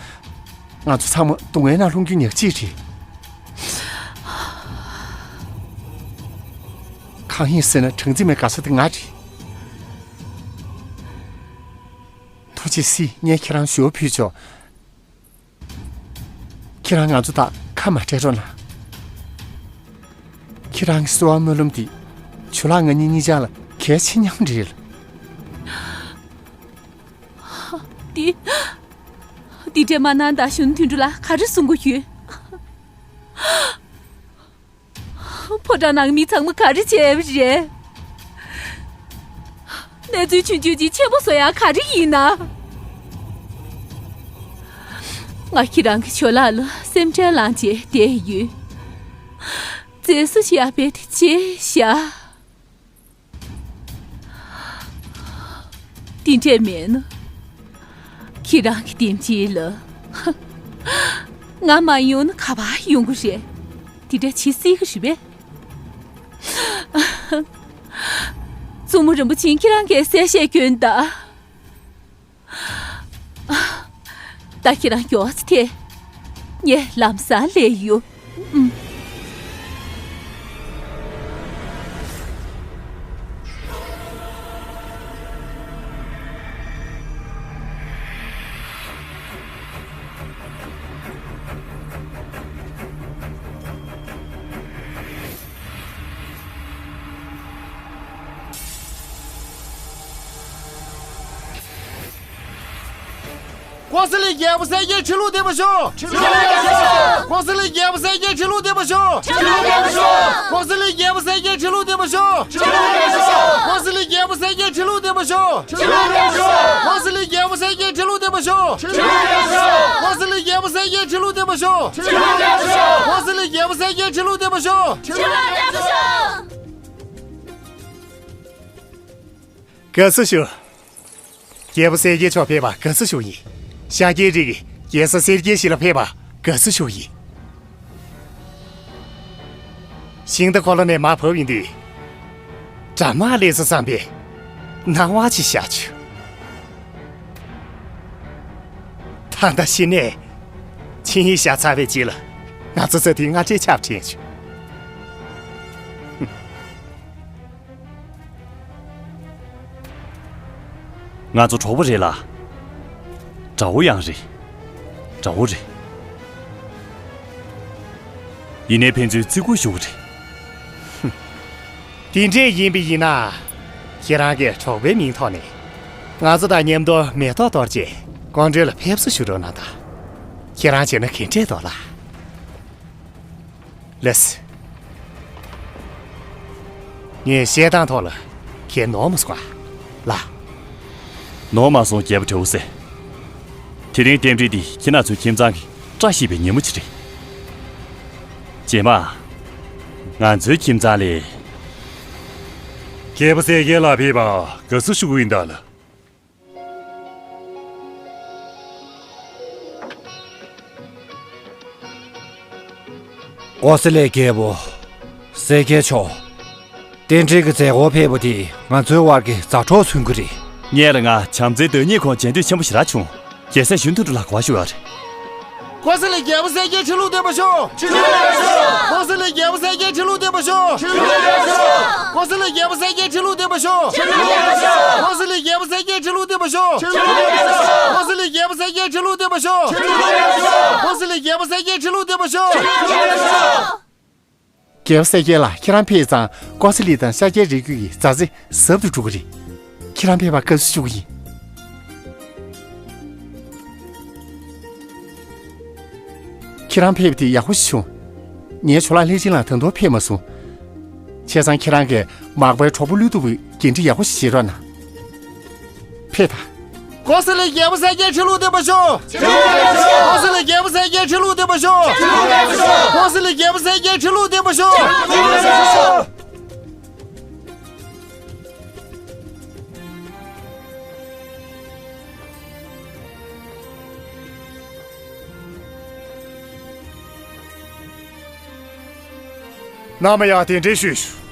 ང་ཚོ་ཚང་མ་སྡུག་བསྔལ་ནང་ལྷུང་རྒྱུ་ཉག་གཅིག་རེད། ཐང་ཧིང་ཟེར་ན་སྦྲང་རྩི་མའི་དགའ་ས་དེ་ང་རེད། ཐུགས་རྗེ་གཟིགས། ངས་ཁྱེད་རང་ཞུ་བ་ཕུལ་ཆོག་ཁྱེད་རང་ང་ཚོ་དང་ཁ་མ་བྲལ་རོགས་གནང་། ཁྱེད་རང་གི་གསོལ་བ་སྨོན་ལམ་འདི་ཇོ་ལགས་ང་གཉིས་གཉིས་ཆ་ལ་གལ་ཆེ་སྙམ་རེད། འདི། འདི་འདྲས་མ་གནང་དང་། གཞོན་ནུ་དོན་གྲུབ་ལགས་ག་རེ་གསུང་གི་ཡོད། ཕོ་བྲང་ནང་མི་ཚང་མ་ག་རེ་བྱས་པ་རེད། གནས་ཚུལ་ཆུང་ཆུང་ཅིག་ཆེན་པོ་བཟོ་ཡག་ག་རེ་ཡིན་ན། ང་ཁྱེད་རང་གི་ཇོ་ལགས་ལ་སེམས་ཁྲལ་ལངས་བྱས་བསྡད་ཡོད། མཛེས་བཟོ་ཞིག་ཡག་པའི་དེ་བྱས་བཞག་འདི་འདྲས་མེད་ན། ཁྱེད་རང་གི་དེམ་ཅིག་ལ། ང་མ་ཡོང་ན་ག་པར་ཡོང་གི་རེད། འདི་འདྲས་བྱེད་སྲིད་ཀྱི་རེད་པས། མཚོ་མོ་རིན་པོ་ཆེ་ཁྱེད་རང་གིས་གསལ་བཤད་སྐྱོན་དང་། ད་ཁྱེད་རང་མགྱོགས་ཚེ་ཐེ། ངས་ལམ་སང་སླེབས་ཡོང་། ཨུམ། ཀོ་ས་ལི་རྒྱལ་པོ་གསལ་རྒྱལ་ཁྲི་ལོ་བརྟན་པར་ཤོག་ཁྲི་ལོ་བརྟན་པར་ཤོག་ཀོ་ས་ལི་རྒྱལ་པོ་གསལ་རྒྱལ་ཁྲི་ལོ་བརྟན་པར་ཤོག་ཁྲི་ལོ་བརྟན་པར་ཤོག་ཀོ་ས་ལི་རྒྱལ་པོ་གསལ་རྒྱལ་ཁྲི་ལོ་བརྟན་པར་ཤོག་ཁྲི་ལོ་བརྟན་པར་ཤོག་ཀོ་ས་ལི་རྒྱལ་པོ་གསལ་རྒྱལ་ཁྲི་ལོ་བརྟན་པར་ཤོག་ཁྲི་ལོ་བརྟན་པར་ཤོག་ཀོ་ས་ལི་རྒྱལ་པོ་གསལ་རྒྱལ་ཁྲི་ལོ་བརྟན་པར་ཤོག་ཁྲི་ལོ་བརྟན་པར་ཤོག་ཀོ་ས་ལི་རྒྱལ་པོ་གསལ་རྒྱལ་ཁྲི་ལོ་བརྟན་པར་ཤོག་ཁྲི་ལོ་བརྟན་པར་ཤོག་ཀོ་ས་ལི་རྒྱལ་པོ་གསལ་རྒྱལ་ཁྲི་ལོ་བརྟན་པར་ཤོག་ཁྲི་ལོ་བརྟན་པར་ཤོག་དགའ་བསུ་ཞུ། རྒྱལ་པོ་གསལ་རྒྱལ་མཆོག་ཕེབས་པར་དགའ་བསུ་ཞུ་ཡིན། ཤཱཀྱའི་རིགས་ཀྱི་རྒྱལ་ས་གསལ་རྒྱལ་ཞིག་ལ་ཕེབས་པར་དགའ་བསུ་ཞུ་ཡིན། ཤིང་རྟ་འཁོར་ལོ་ནས་མར་བབས་ཡོང་དུས། དགྲ་དམག་སླེབས་སོང་བསམ་པའི་སྣང་བ་ཅིག་ཤར་བྱུང་། ད་ལྟ་ཤི་ནས་ཆིངས་ཡིག་བཞག་ཚར་བའི་རྗེས་ལ། ང་ཚོ་ས་དེའི་སྔ་ཕྲད་ཆགས་དྲན་བྱུང་། ང་ཚོ་གྲོགས་པོ་རེད་ལ། དགྲ་བོ་ཡང་རེད། དགྲ་བོ་རེད། ཡིན་ནའི་ཕན་ཚུན་བརྩི་བཀུར་ཞུ་གི་རེད། ཧུམ། དེ་འདྲས་ཡིན་པ་ཡིན་ན། ཁྱེད་རང་གིས་གྲོགས་པོའི་མིང་ཐོག་ནས། ང་ཚོ་དང་མཉམ་དུ་མེ་ཏོག་གཏོར་རྗེས་ཀོང་སྤྲུལ་ལ་ཕེབས་བསུ་ཞུ་རོགས་གནང་དང་། ཁྱེད་རང་བྱས་ན་ག་འདྲས་འདུག་ལགས། ལགས་སེ། ངས་བཤད་སྟངས་ཐོག་ལ་ཁྱེད་ནོར་མ་སོང་ཨ། ལགས། ནོར་མ་སོང་རྒྱལ་པོ་དྲེའུ་སེ། དེ་རིང་རྟེན་འབྲེལ་འདི་ཁྱེད་རང་ཚོའི་ཁྱིམ་ཚང་གི་བཀྲ་ཤིས་པའི་ཉིན་མོ་ཅིག་རེད། རྗེས་མ། ང་ཚོའི་ཁྱིམ་ཚང་ལ། རྒྱལ་པོ་གསལ་རྒྱལ་ལགས་ཕེབས་པར་དགའ་བསུ་ཞུ་གི་ཡིན་ད་ལགས། ཀོ་ས་ལའི་རྒྱལ་པོ་གསལ་རྒྱལ་མཆོག་རྟེན་འབྲེལ་གྱི་མཛད་སྒོར་ཕེབས་པ་དེས་ང་ཚོའི་དབར་གྱི་མཛའ་གྲོགས་མཚོན་གྱི་རེད། ངས་ལ་ང་བྱམས་བརྩེའི་དོན་གཉེར་ཁོང་མཇལ་འདོད་ཆེན་པོ་ཞེ་དྲག་བྱུང་། རྒྱལ་སྲས་གཞོན་དུ་ལ་གོ་བ་ཞུ་བ་རེད། ཀོ་ས་ལའི་རྒྱལ་པོ་གསལ་རྒྱལ་ཁྲི་ལོ་བརྟན་པར་ཤོག་ཁྲི་ལོ་བརྟན་པར་ཤོག་ཀོ་ས་ལའི་རྒྱལ་པོ་གསལ་རྒྱལ་ཁྲི་ལོ་བརྟན་པར་ཤོག་ཁྲི་ལོ་བརྟན་པར་ཤོག་ཀོ་ས་ལའི་རྒྱལ་པོ་གསལ་རྒྱལ་ཁྲི་ལོ་བརྟན་པར་ཤོག་ཁྲི་ལོ་བརྟན་པར་ཤོག་ཀོ་ས་ལའི་རྒྱལ་པོ་གསལ་རྒྱལ་ཁྲི་ལོ་བརྟན་པར་ཤོག་ཁྲི་ལོ་བརྟན་པར་ཤོག་ཀོ་ས་ལའི་རྒྱལ་པོ་གསལ་རྒྱལ་ཁྲི་ལོ་བརྟན་པར་ཤོག་ཁྲི་ལོ་བརྟན་པར་ཤོག་ཀོ་ས་ལའི་རྒྱལ་པོ་གསལ་རྒྱལ་ཁྲི་ལོ་བརྟན་པར་ཤོག་ཁྲི་ལོ་བརྟན་པར་ཤོག་རྒྱལ་པོ་གསལ་རྒྱལ་ལགས། ཁྱེད་རང་ཕེབས་ཙང་ཀོ་ས་ལི་དང་ཤཱཀྱའི་རིགས་རྒྱུད་ཀྱི་མཛའ་བརྩེ་ཟབ་ཏུ་འགྲོ་གི་རེད། ཁྱེད་རང་ཕེབས་པར་དགའ་བསུ་ཞུ་གི་ཡིན། ཁྱེད་རང་ཕེབས་པ་དེ་ཡག་པོ་ཞིག་བྱུང་། ངའི་ཇོ་ལགས་ལྷས་སྦྱིན་ལགས་ད་དུང་ཕེབས་མ་སོང་། བྱས་ཙང་ཁྱེད་རང་གིས་མག་པའི་གྲོགས་པོ་བློས་ཐུབ་པའི་འགན་འཁྲི་ཡག་པོ་ཞིག་བཞེས་རོགས་གནང་། ཕེབས་དང་། ཀོ་ས་ལའི་རྒྱལ་པོ་གསལ་རྒྱལ་ཁྲི་ལོ་བརྟན་པར་ཤོག་ཀོ་ས་ལའི་རྒྱལ་པོ་གསལ་རྒྱལ་ཁྲི་ལོ་བརྟན་པར་ཤོག་ཀོ་ས་ལའི་རྒྱལ་པོ་གསལ་རྒྱལ་ཁྲི་ལོ་བརྟན་པར་ཤོག་ནམ་ཡང་གདན་འདྲེན་ཞུས་ཞུ།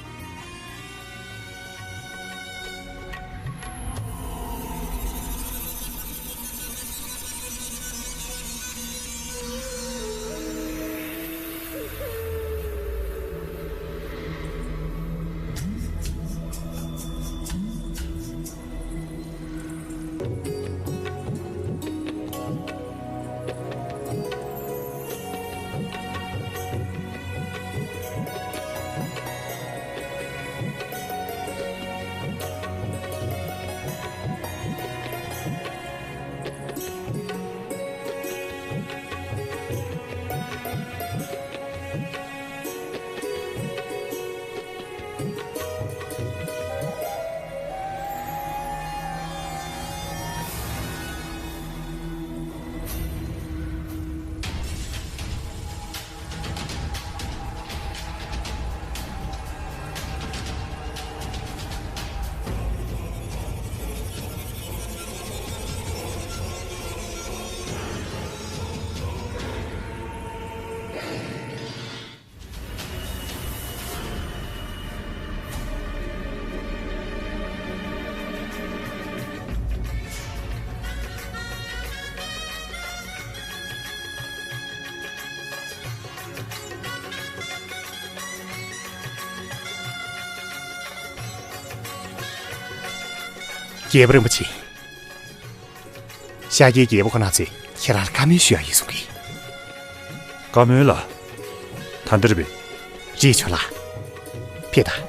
རྒྱལ་པོ་རིན་པོ་ཆེ། ཤཱཀྱའི་རྒྱལ་པོ་ཁོ་ན་ཚོས་ཁྱེད་རང་ལ་བཀའ་མོལ་ཞུ་ཡག་ཡིན་གསུང་གི། བཀའ་མོལ་ལ། ད་འདིར་བས། རེད་ཆོག་ལ། ཕེབས་དང་།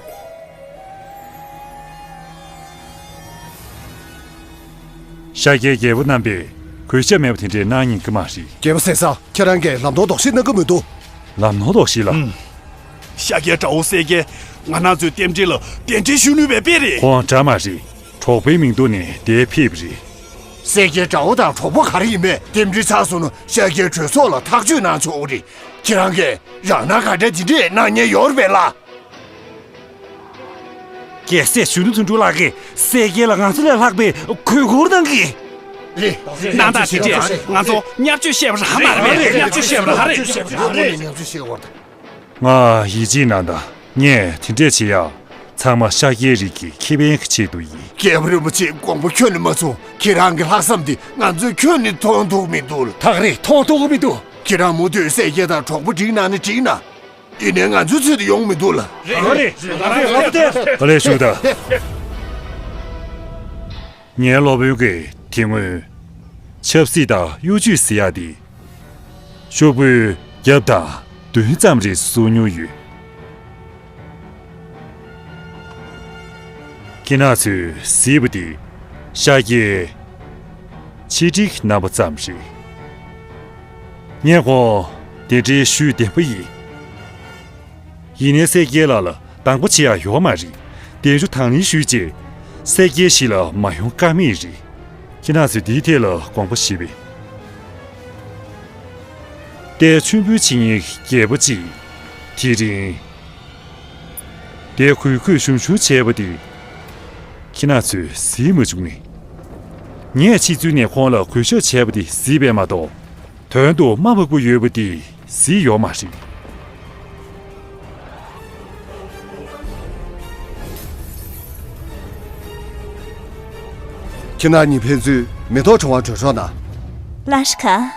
ཤཱཀྱའི་རྒྱལ་པོ་རྣམ་པས་གུས་ཞབས་མེད་པ་དེ་འདྲའི་གནང་ཉན་གི་མ་རེད། རྒྱལ་པོ་ཟས་གཙང་། ཁྱེད་རང་གིས་ལམ་སྟོན་དོགས་གཞི་གནང་གི་མི་འདུག་ལམ་སྟོན་དོགས་གཞི་ལ། ཤཱཀྱའི་དགྲ་བོ་གསལ་རྒྱལ་ང་རང་ཚོའི་རྟེན་འབྲེལ་ལ་གདན་འདྲེན་ཞུ་ནུས་པའི་དཔེ་རེད། ཁོང་དགྲ་མ་རེད། གྲོགས་པོའི་མིང་འདོགས་ནས་འདིར་ཕེབས་པ་རེད། གསལ་རྒྱལ་དགྲ་བོ་དང་གྲོགས་པོ་ག་རེ་ཡིན་མིན་རྟེན་འབྲེལ་ཚར་སོང་ན་ཤཱཀྱའི་གྲོས་ཚོགས་ལ་ཐག་གཅོད་གནང་ཆོག་གི་རེད། ཁྱེད་རང་གིས་རང་སྣང་ག་འདྲ་དེ་འདྲས་གནང་ཉན་ཡོད་རེད་པས་ལགས། རྒྱལ་སྲས་གཞོན་ནུ་དོན་གྲུབ་ལགས་ཀྱིས་གསལ་རྒྱལ་ལ་ང་ཚོ་ལས་ལྷག་པའི་གུས་བཀུར་གནང་གི། རེད། སྣང་དག་དེ་འདྲས་ང་ཚོ་བརྙས་བཅོས་བཤད་པ་རང་མ་རེད། བརྙས་བཅོས་བཤད་པ་རང་རེད། ང་ཡིད་ཆེས་གནང་དང་། ངས་དེ་འདྲས་བྱེད་ཡག་ཚང་མ་ཤཱཀྱའི་རིགས་ཀྱི་ཁེ་ཕན་གྱི་ཆེད་དུ་ཡིན། རྒྱལ་པོ་རིན་པོ་ཆེ། དགོངས་པ་ཁྱོན་ནས་མ་ཚོམ། ཁྱེད་རང་གི་ལྷག་བསམ་དེ་ང་ཚོས་ཁྱོན་ནས་མཐོང་ཐུབ་མི་འདུག་ལགས། ད་ག་རེད། མཐོང་ཐུབ་མི་འདུག་ཁྱེད་རང་མུ་མཐུད་གསལ་རྒྱལ་དང་གྲོགས་པོ་བསྒྲིགས་གནང་ན་འགྲིག་ན། ཡིན་ནའི་ང་ཚོའི་ཚུལ་དུ་ཡོང་མི་འདུག་ལགས། རེད་རེད་རེད། ཨ་ལས་ཞུ་དང་། ངའི་སློབ་དཔོན་གྱིས་དེ་སྔོན་ཆབ་སྲིད་དང་གཡོ་ཇུས་ཟེར་ཡག་དེ་ཤོག་བུའི་རྒྱབ་དང་མདུན་ཙམ་རེ་བཟོ་མྱོང་ཡོད། ཁྱེད་རང་ཚོས་གཟིགས་པ་དེ་ཤཱཀྱའི་ཆེད་སྒྲིག་རྣམ་པ་ཙམ་རེད། ངས་ཁོང་དེ་འདྲའི་ཤུགས་ལྡན་པ་ཡིན། ཡིན་ནའི་གསལ་རྒྱལ་ལགས་ལ་སྡང་པོ་བྱེད་ཡག་ཡོད་མ་རེད། གདན་ཞུ་དང་ལེན་ཞུས་རྗེས་གསལ་རྒྱལ་ཞིག་ལ་མ་ཡོང་ཀ་མེད་རེད། ཁྱེད་རང་ཚོས་འདིའི་ཐད་ལ་དགོངས་པ་བཞེས་པས། ཏའི་མཆོད་འབུལ་བྱེད་མཁན་རྒྱལ་པོ་གཅིག་དེ་རིང་དེ་གུས་གུས་ཞུམ་ཞུམ་བྱས་པ་དེ་ཁྱེད་རང་ཚོས་གཟིགས་མ་བྱུང་ངས། ངས་ཕྱི་ཚུལ་ནས་ཁོང་ལ་གུས་ཞབས་བྱས་པ་དེ་གཟིགས་པས་མ་གཏོགས། དོན་དུ་རྨ་འབབ་པོ་ཡོད་པ་དེ་གཟིགས་ཡོད་མ་རེད། ཁྱེད་རྣམ་གཉིས་ཕན་ཚུན་མེ་ཏོག་གྲོ་བ་སྒྲོན་རོགས་གནང་། ལགས་སོ།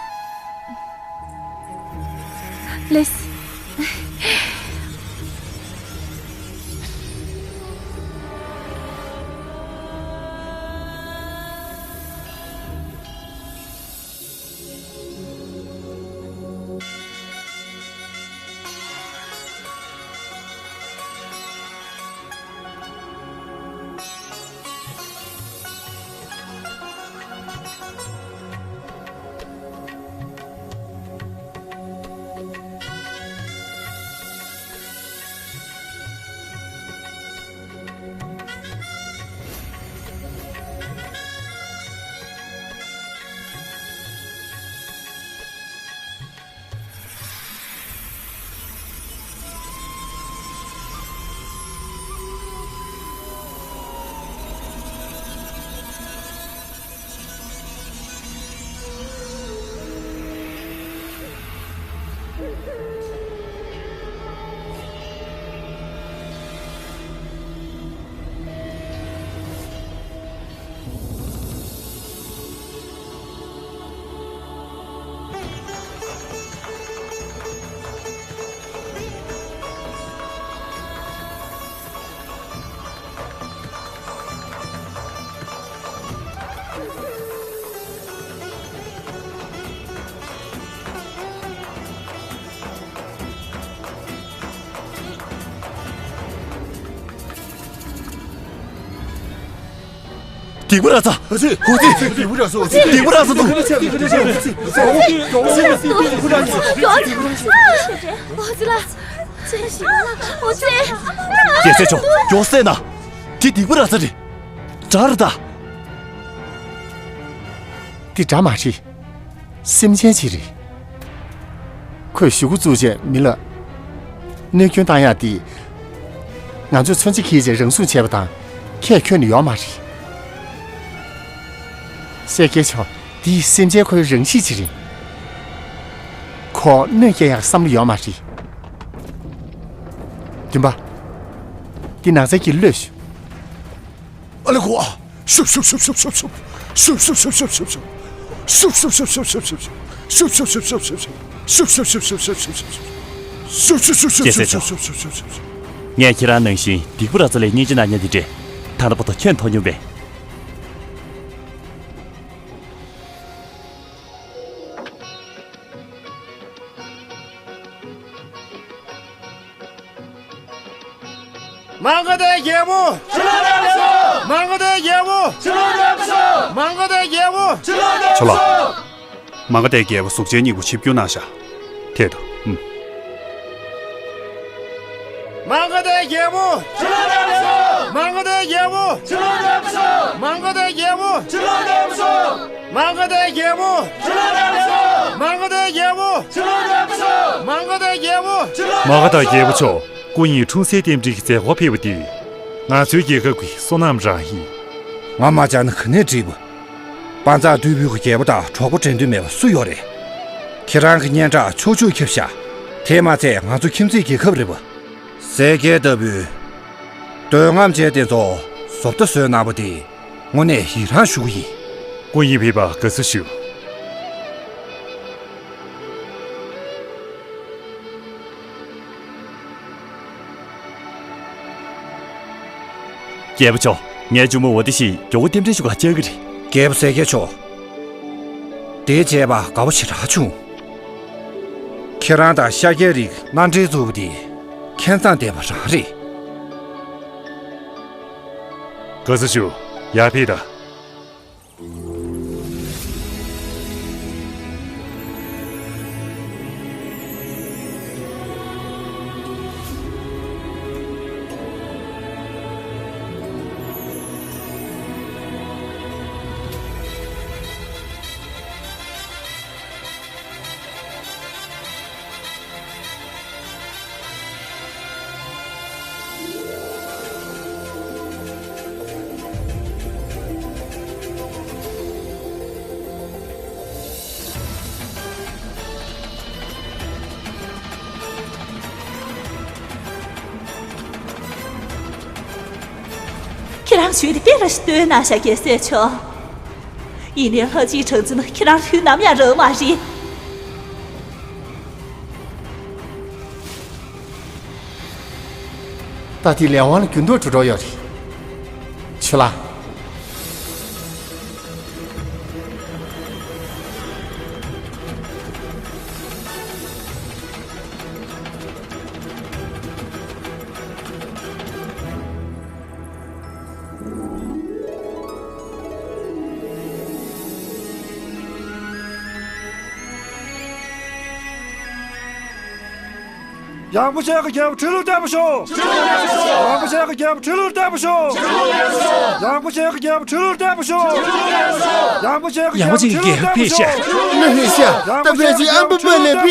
ལགས་སོ། སྡིག་པ་ར་ཙ། ཨ་ཙི། ཧོ་ཙི། སྡིག་པ་ར་ཙ། སྡིག་པ་ར་ཙ་འདུག། ཨོ་ཙི་ལ། ཨོ་ཙི། རྒྱལ་སྲས་མཆོག། མགྱོགས་སེ་ན། དེ་སྡིག་པ་ར་ཙ་རེད། དགྲ་རེད་ད། དེ་དགྲ་མ་རེད། སེམས་ཅན་ཅིག་རེད། ཁོས་ཞུ་གུ་བཙུགས་རྗེས་མི་ལ་གནོད་སྐྱོན་བཏང་ཡག་དེ། ང་ཚོས་མཚོན་ཆ་འཁྱེར་རྗེས་རང་སྲུང་བྱས་པ་དང་ཁྱད་ཁྱོན་ནས་ཡོད་མ་རེད། གསལ་རྒྱལ་མཆོག། འདི་སེམས་ཅན་ཁོའི་རང་གཤིས་ཅིག་རེད། ཁོ་གནོད་སྐྱེལ་ཡག་བསམ་བློ་ཡོད་མ་རེད། བདུན་པ། འདི་ནགས་ཚལ་གྱི་གློད་ཤོག། ཨ་ལེ་ཁོ། ཤུབ་ཤུབ་ཤུབ། རྒྱལ་སྲས་མཆོག། ངས་ཁྱེད་རང་ནང་བཞིན་སྡིག་པ་ར་ཙ་ལས་སྙིང་རྗེ་གནང་མཁན་དེ་འདྲས་ད་ལྟ་བར་དུ་ཁྱོན་མཐོང་མྱོང་པས། མ་ག་དྷའི་རྒྱལ་པོ། ཕྱི་ལོགས་འདེམས་སོ། མ་ག་དྷའི་རྒྱལ་པོ། ཕྱི་ལོགས་འདེམས་སོ། མ་ག་དྷའི་རྒྱལ་པོ། ཕྱི་ལོགས་འདེམས་སོ། ཁྱོད་ལ། མ་ག་དྷའི་རྒྱལ་པོ་གཟུགས་ཅན་སྙིང་པོ་ཆིབས་བསྒྱུར་གནང་ཤག་ཐད་དོ། ཨུམ། མ་ག་དྷའི་རྒྱལ་པོ། ཕྱི་ལོགས་འདེམས་སོ། མ་ག་དྷའི་རྒྱལ་པོ། ཕྱི་ལོགས་འདེམས་སོ། མ་ག་དྷའི་རྒྱལ་པོ། ཕྱི་ལོགས་འདེམས་སོ། མ་ག་དྷའི་རྒྱལ་པོ། ཕྱི་ལོགས་འདེམས་སོ། མ་ག་དྷའི་རྒྱལ་པོ། ཕྱི་ལོགས་འདེམས་སོ། མ་ག་དྷའི་རྒྱལ་པོ། ཕྱི་ལོགས། མ་ག་དྷ་རྒྱལ་པོ་མཆོག་སྐུ་ཉིད་འཁྲུངས་སའི་རྟེན་འབྲེལ་གྱི་མཛད་སྒོར་ཕེབས་པ་འདི་ང་ཚོའི་རྒྱལ་ཁབ་ཀྱི་བསོད་ནམས་རང་ཡིན། ང་མ་བཅར་ན་ག་ནས་འགྲིག་པ། དཔའ་མཛངས་རྟུལ་ཕོད་ཀྱི་རྒྱལ་པོ་དང་གྲོགས་པོ་འགྲན་འདུན་མེད་པ་སུ་ཡོད་རེད། ཁྱེད་རང་གི་སྙན་གྲགས་ཕྱོགས་བཅུར་ཁྱབ་ཤག་དེས་མ་ཚད་ང་ཚོ་ཁྱིམ་མཚེས་རྒྱལ་ཁབ་རེད་པ། ཟས་སྐལ་ལྟ་བུའི་འདོད་རྔམ་ཅན་དེ་ཚོ་བཟོ་ལྟ་བཟོས་གནང་བ་དེ་དངོས་གནས་ཡི་རང་ཞུ་གི་ཡིན། སྐུ་ཉིད་ཕེབས་པར་དགའ་བསུ་ཞུ། རྒྱལ་པོ་མཆོག་ངའི་གཅུང་མོ་འོ་དེ་ཞིག་མགྱོགས་པོ་རྟེན་འབྲེལ་ཞུ་གར་བཅར་གི་རེད། རྒྱལ་པོ་ཟས་སྐལ་མཆོག་དེ་བྱས་པ་དགའ་པོ་ཞེ་དྲག་བྱུང་། ཁྱེད་རང་དང་ཤཱཀྱའི་རིགས་མནའ་འབྲེལ་བཙུགས་པ་དེ་ཁྱད་མཚར་ལྡན་པ་རང་རེད། དགའ་བསུ་ཞུ། ཡར་ཕེབས་དང་། ཁྱེད་རང་ཞུས་དེ་དཔེ་ར་ཞིག་བཏོན་གནང་ཤག་རྒྱལ་སྲས་མཆོག་ཡིན་ནའི་ལྷ་སྤྱིའི་སྲོག་འཛིན་ཁྱེད་རང་དུས་ནམ་ཡང་རག་མ་རེད། ད་དེ་ལས་དབང་ལ་འགྱུར་ལྡོག་འགྲོ་འགྲོ་ཡོད་རེད། ཆུ་ལ། ཡངས་པོ་ཅན་གྱི་རྒྱལ་པོ་ཁྲི་ལོར་བརྟན་པར་ཤོག་ཡངས་པོ་ཅན་གྱི་རྒྱལ་པོ་ཁྲི་ལོར་བརྟན་པར་ཤོག་ཡངས་པོ་ཅན་གྱི་རྒྱལ་པོ་ཁྲི་ལོར་བརྟན་པར་ཤོག་ཡངས་པོ་ཅན་གྱི་རྒྱལ་པོ་ཁྲི་ལོར་བརྟན་པར་ཤོག་ཡངས་པོ་ཅན་གྱི་རྒྱལ་པོ་ཁྲི་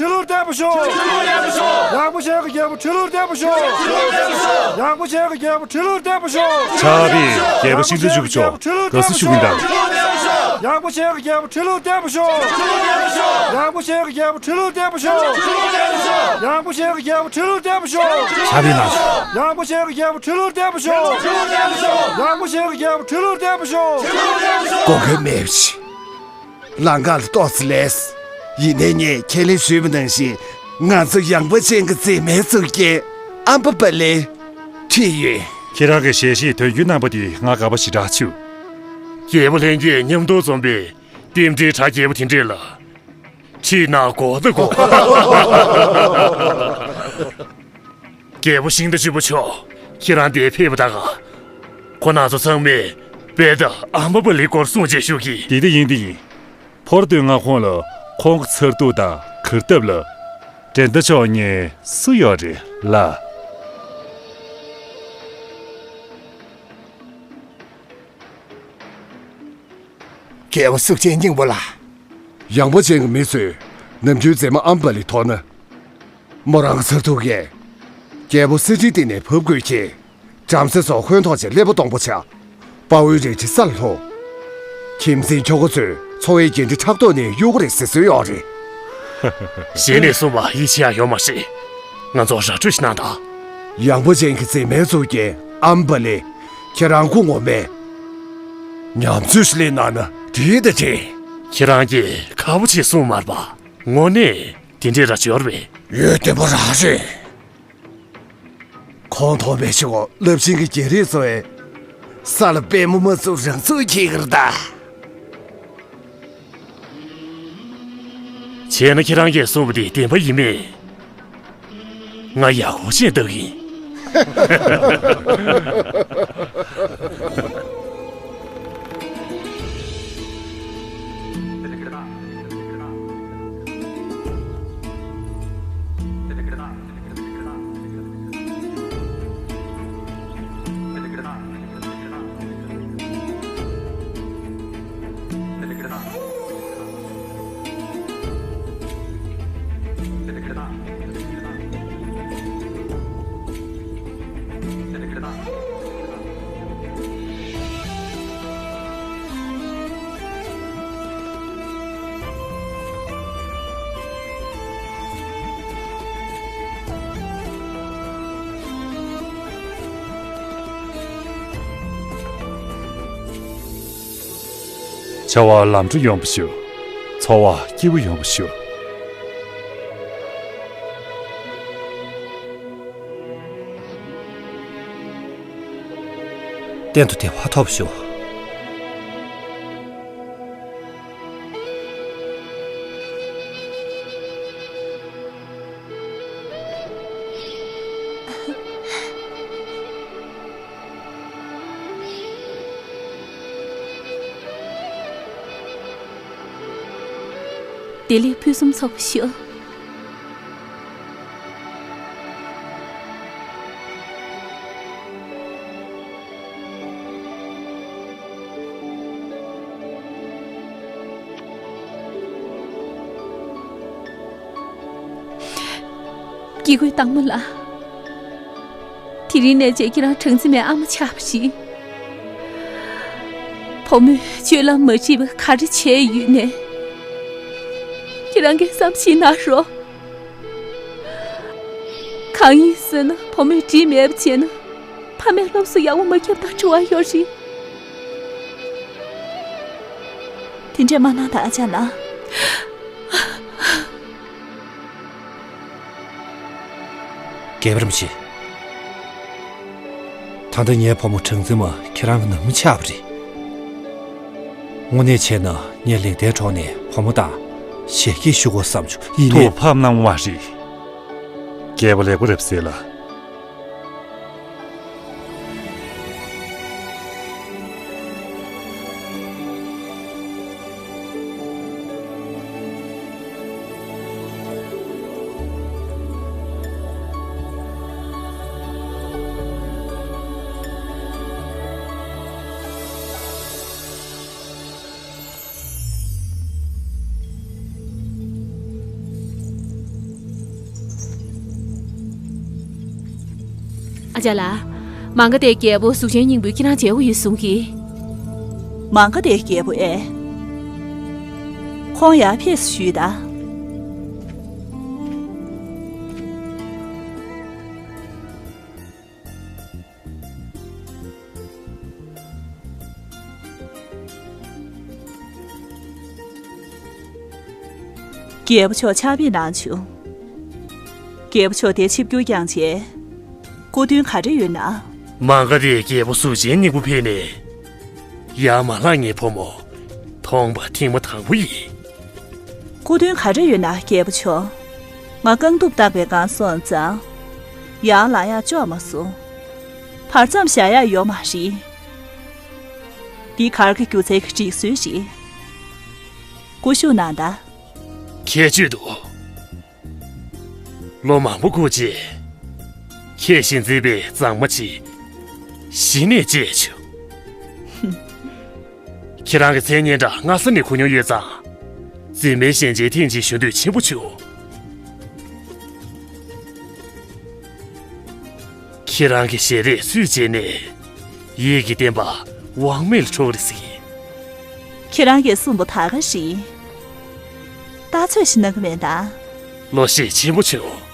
ལོར་བརྟན་པར་ཤོག་ཡངས་པོ་ཅན་གྱི་རྒྱལ་པོ་ཁྲི་ལོར་བརྟན་པར་ཤོག་ཡངས་པོ་ཅན་གྱི་རྒྱལ་པོ་ཁྲི་ལོར་བརྟན་པར་ཤོག་ཡངས་པོ་ཅན་གྱི་རྒྱལ་པོ་ཁྲི་ལོར་བརྟན་པར་ཤོག་ཕྱག་དཔེ་རྒྱལ་པོ་ཤིང་རྟ་བཅུ་པ་མཆོག་དགའ་བསུ་ཞུ་གི་ཡིན་ད། ཡངས་པོ་ཅན་གྱི་རྒྱལ་པོ་ཁྲི་ལོར་བརྟན་པར་ཤོག་ཡངས་པོ་ཅན་གྱི་རྒྱལ་པོ་ཁྲི་ལོར་བརྟན་པར་ཤོག་ཡངས་པོ་ཅན་གྱི་རྒྱལ་པོ་ཁྲི་ལོར་བརྟན་པར་ཤོག་ཕྱག་དཔེ་གནང་ཤོག་ཡངས་པོ་ཅན་གྱི་རྒྱལ་པོ་ཁྲི་ལོར་བརྟན་པར་ཤོག་ཡངས་པོ་ཅན་གྱི་རྒྱལ་པོ་ཁྲི་ལོར་བརྟན་པར་ཤོག་སྒོ་མཁན་མེད་པ་ཞིག་ལམ་ཁ་ལ་ཏོག་ཙམ་ལས། ཡིན་ནའི་ངས་ཁས་ལེན་ཞུས་པ་ནང་བཞིན་ང་ཚོ་ཡངས་པོ་ཅན་གྱི་མཛེས་མའི་གཙུག་རྒྱན་ཨམ་བ་པ་ལེ་ཁྲིད་ཡོད། ཁྱེད་རང་གི་ཞལ་བཞེས་དོན་འཁྱོལ་གནང་པ་དེ་ང་དགའ་པོ་ཞེ་དྲག་བྱུང་། རྒྱལ་པོ་ལྷན་རྒྱས་མཉམ་དུ་འཛོམས་པའི་རྟེན་འབྲེལ་གྲ་རྒྱས་པོ་དེ་འདྲས་ལ་ཁྲིད་ན་དགོས་ད་དགོས། རྒྱལ་པོ་ཤིང་རྟ་བཅུ་པ་མཆོག་ཁྱེད་རང་འདིར་ཕེབས་པ་དང་། ཁོང་རྣམ་ཚོ་ཚང་མས་དཔེ་ལྟ་ཨ་མ་པ་ལི་སྐོར་གསུང་བྱས་ཞུ་གི། དེ་ལྟ་ཡིན་དེ་ཡིན། ཕོར་སྟོན་ང་ཁོང་ལ་ཁོང་གི་མཚར་སྡུག་དང་གུས་སྟབས་ལ་འགྲན་ཟླ་ཆོག་མཁན་སུ་ཡོད་རེད་ལ། རྒྱལ་པོ་གཟུགས་ཅན་སྙིང་པོ་ལགས། ཡངས་པོ་ཅན་གྱི་མི་ཚོས་ནམ་རྒྱུན་མཛེས་མ་ཨམ་བ་ལི་མཐོང་ན། མོ་རང་གི་མཚར་སྡུག་གིས་རྒྱལ་པོ་གསེར་ཁྲིའི་སྟེང་ནས་བབས་དགོས་ཀྱི། བྲམ་ཟེ་ཚོ་ཧོན་ཐོག་ཆེ་ཀླད་པ་སྟོང་པོ་ཆགས། དཔའ་བོའི་རལ་གྲི་ས་ལ་ལྷུང་། ཁྱིམ་མཚེས་ཁྱོ་ག་ཚོས་འཚོ་བའི་འགན་འཁྲི་ཕྲག་ཐོག་ནས་གཡུག་གི་རེད་ཟེར་སྲོལ་ཡོད་རེད། གཞན་ནས་གསུངས་པ་ཡིད་ཆེས་ཡང་ཡོད་མ་རེད། ང་ཚོ་ར་སྤྲོད་ཞིག་གནང་དང་། ཡངས་པོ་ཅན་གྱི་མཛེས་མའི་གཙུག་རྒྱན་ཨམ་བ་ལེ། ཁྱེད་རང་སྐུ་ངོ་མས་ཉམས་ཚོད་ཞིག་ལེན་གནང་ན་འགྲིག་ད་དྲན། ཁྱེད་རང་གིས་ཁ་བོ་ཆེ་གསུངས་མ་རེད་པ། དངོས་གནས་དེ་འདྲའི་ར་ཅིག་ཡོད་རེད་པས། ཡོད་བདེན་པོ་རང་རེད། ཁོང་མཐོང་པའི་ཕྱི་གོ་རླབས་ཆེན་གྱི་རྒྱལ་རིགས་ཚོ་ཡི་ས་ལ་པད་མོ་མ་བཙུགས་རང་ཚུགས་འཁྱེར་གི་རེད་ད། བྱས་ན་ཁྱེད་རང་གིས་གསུངས་པ་དེ་བདེན་པ་ཡིན་མེད། ང་ཡག་པོ་བྱས་བཏགས་ཡིན། བྱ་བ་ལམ་འགྲོ་ཡོང་བ་ཞུ། འཚོ་བ་སྐྱིད་པོ་ཡོང་བ་ཞུ། གཏན་དུ་བདེ་བ་ཐོབ་ཤོག། བདེ་ལེགས་ཕུན་སུམ་ཚོགས་པ་ཞུ། སྐྱེ་དགུའི་སྟག་མོ་ལགས། དེ་རིང་ནས་བྱས་ཁྱེད་རང་གྲངས་འཛིན་མའི་ཨ་མ་ཆགས་པ་རེད། བུ་མོས་སྤྱོད་ལམ་མ་འགྲིག་པ་ག་རེ་བྱས་ཡོད་ནའི། ཁྱེད་རང་གིས་བསམ་ཤེས་གནང་རོགས། གང་ཡིན་ཟེར་ན་བུ་མོས་འགྲིག་མེད་པ་བྱས་ན། ཕ་མས་སློབ་གསོ་ཡག་པོ་མ་བརྒྱབ་དང་འགྲོ་བ་ཡོད་རེད། དེ་འདྲས་མ་གནང་དང་ཨ་ཅག་ལགས། རྒྱལ་བ་རིན་པོ་ཆེ། ད་ལྟ་ངའི་བུ་མོ་གྲངས་འཛིན་མ་ཁྱེད་རང་གི་ནང་མི་ཆགས་པ་རེད། དངོས་གནས་བྱས་ན་ངས་ལེགས་ལྡན་གྲོང་ནས་བུ་མོ་དང་ཞལ་གྱེས་ཞུ་དགོས་བསམ་བྱུང་། ཡིན་ནའི། ཐུགས་ཕམ་གནང་བ་རེད། རྒྱལ་པོ་ལེགས་པོ་རེད་ཟེར་ལ། ཨ་ཅག་ལགས། མང་ག་དེ་རྒྱལ་པོ་གཟུགས་ཅན་སྙིང་པོས་ཁྱེད་རང་མཇལ་དགོས་ཡོད་གསུང་གི། མང་ག་དེ་རྒྱལ་པོ་ཨེ། ཁོང་ཡར་ཕེབས་ཞུས་ད། རྒྱལ་པོ་མཆོག་ཕྱག་དཔེ་གནང་བྱུང་། རྒྱལ་པོ་མཆོག་དེ་ཆིབས་བསྒྱུར་བསྐྱངས་བྱས། སྐུ་མདུན་ག་འདྲ་ཡོད་ན། མང་ག་དེ་རྒྱལ་པོ་གཟུགས་ཅན་སྙིང་པོ་ཕེབས་ནས། ཡར་མ་ལྷག་ངའི་བུ་མོ། མཐོང་པ་ཐེངས་མ་དང་པོ་ཡིན། སྐུ་མདུན་ག་འདྲ་ཡོད་ན་རྒྱལ་པོ་མཆོག་ང་རྐང་གདུབ་བཏགས་པའི་སྒང་སོང་ཙང་། ཡར་ལངས་ཡག་ལྕོགས་མ་སོང་། བར་མཚམས་བཞག་ཡག་ཡོད་མ་རེད། འདི་གར་གྱི་སྒྱུ་རྩལ་གྱི་སྒྲིག་སྲོལ་རེད། སྐུ་བཞུགས་གནང་ད། ཁྱད་ཆོས་འདུག་ལོ་མང་པོ་འགོར་རྗེས། ཁྱེད་བཞིན་མཛེས་པའི་མཛངས་མ་ཅིག་གཞི་ནས་མཇལ་བྱུང་། ཁྱེད་རང་གི་མཚན་སྙན་གྲགས་སྔ་ས་ནས་གོ་མྱོང་ཡོད་ཙང་། འཛིན་མའི་ཞལ་མཇལ་ཐེངས་གཅིག་ཞུ་འདོད་ཆེན་པོ་བྱུང་། ཁྱེད་རང་གི་ཞལ་རས་སུས་མཇལ་ནས། ཡིད་ཀྱི་བརྟན་པ་དབང་མེད་ལ་འགྲོ་གི་རེད་ཟེར་གྱི། ཁྱེད་རང་གིས་གསུངས་པ་ད་ག་རེད། ལྟ་ཚོད་ཞིག་གནང་གི་མེད་ད། བློ་ཤེད་ཆེན་པོ་བྱུང་།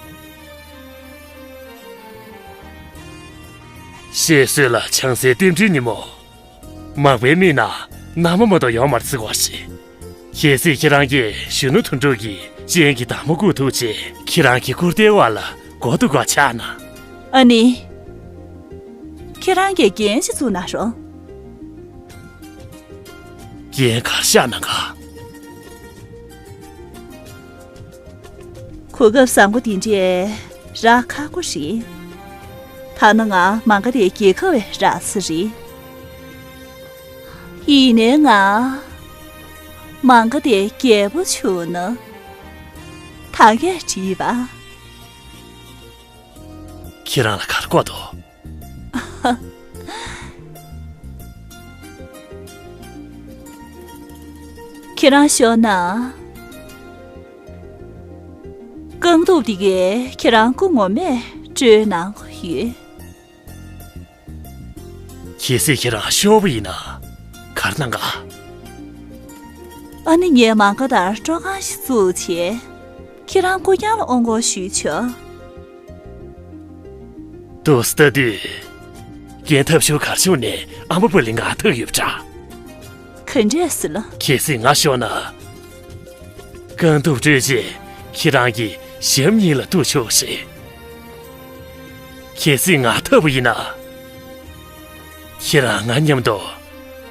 བཤད་སྲོལ་ལ་བྱང་སའི་རྟེན་འབྲེལ་ཉིན་མོ། མག་པའི་མིག་ནང་མནའ་མ་མ་གཏོགས་ཡོད་མ་རེད་ཟེར་གོ་ཞེས། གལ་སྲིད་ཁྱེད་རང་གིས་གཞོན་ནུ་དོན་གྲུབ་ཀྱི་སྤྱན་གྱི་འདབ་མ་བཀུག་ཐུབ་ཅེས་ཁྱེད་རང་གི་སྐུར་བལྟའི་འོག་ལ་མགོ་ཐུག་ག་ཆགས་ན། ཨ་ནི། ཁྱེད་རང་གིས་འགན་ཞིག་བཙུགས་གནང་རོགས། འགན་ག་རེ་བཞག་གནང་ག་གོ་སྐབས་བཟང་པོ་འདི་འདྲས་ རག་ཁག་པོ་རེད། ཐ་ན་ང་མང་ག་དེ་རྒྱལ་ཁབ་བས་རག་ས་རེད། ཡིན་ནའི་ང་མང་ག་དེ་རྒྱལ་པོ་བྱུང་ན་ད་གས་བྲིས་པ། ཁྱེད་རང་ལ་གར་དགོས་དོ། ཁྱེད་རང་ཤོག་ན། རྐང་གདུབ་དེ་གས་ཁྱེད་རང་སྐུ་ངོ་མས་སྤྲོད་གནང་གི་ཡོད། གལ་སྲིད་ཁྱེད་རང་ཤོར་བ་ཡིན་ན་གར་གནང་ག། ཨ་ནི་ངས་མང་ག་དར་སྤྲོ་ཁང་ཞིག་བཙུགས་བྱས། ཁྱེད་རང་སྐུ་རྐྱང་ལ་འོང་དགོས་ཞུས་ཆོག། དུ་སྟ་དུས། རྒན་ཐབས་ཤོར་གར་བྱུང་ནས་ཨ་མ་པུ་ལི་ང་ཐུག་ཡོད་པ་འདྲ། ག་འདྲས་ཟེར་ལ། གལ་སྲིད་ང་ཤོར་ན། རྐང་གདུབ་སྤྲོད་རྗེས་ཁྱེད་རང་གི་ཞབས་གཉིས་ལ་གཏུག་ཆོག་རེད། གལ་སྲིད་ང་ཐར་བ་ཡིན་ན། ཁྱེད་རང་ང་མཉམ་དུ་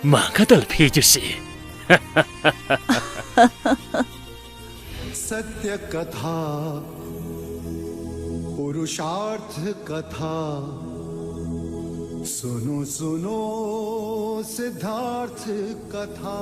མང་ག་དར་ལ་ཕེབས་རྒྱུ་རེད། सत्य कथा पुरुषार्थ कथा सुनो सुनो सिद्धार्थ कथा